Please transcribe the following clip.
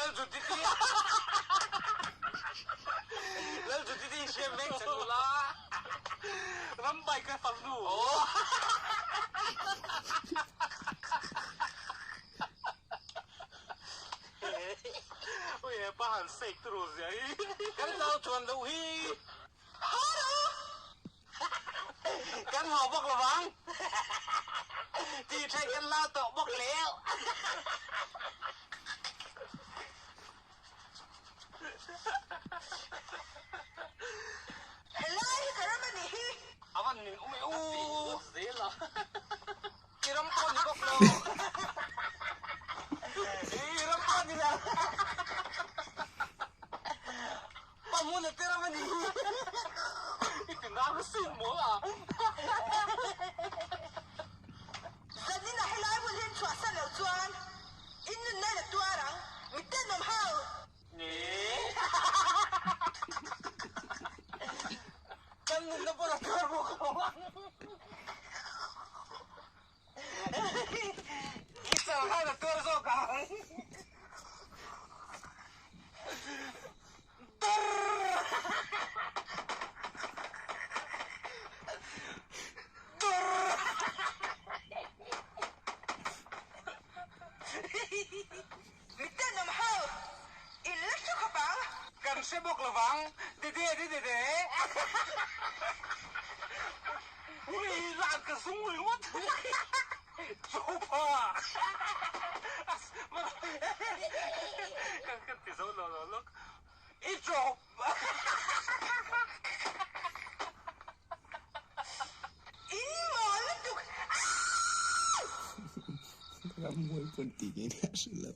Lalzutiti Lalzutiti hriam veng sak ula. Rambai ka farnu. Ui hepa han fake turu zia hi. Kan nau chuan loh hi. Kan haw bawk lo vang. Tih theih kan la tawh bawk leu. Helai hi ka ram a nih hi. A van nin um e u. I ram pawh ni bawk lo. I ram pawh ni lo. Pa hmun a te ram a ni hi. I ti nang sin mawl a. Zanin a helai hmun hi an chhuahsan loh chuan in nunna in a tuar ang, mi tenawm ho. Kan nunna pawh a tuar bawk lo ang. I chal khan a tuar zawk ang. Mi tenawm ho, in la hre khawp ang. Kan hre bawk lo vang, Dede dede. Ui, lan ka sung ringawt. Chupa! Kan ti zo lo lo lawk. I chawp! In mawl lutuk! Aaa! Ramhuai pawn tih ngei a hre lo.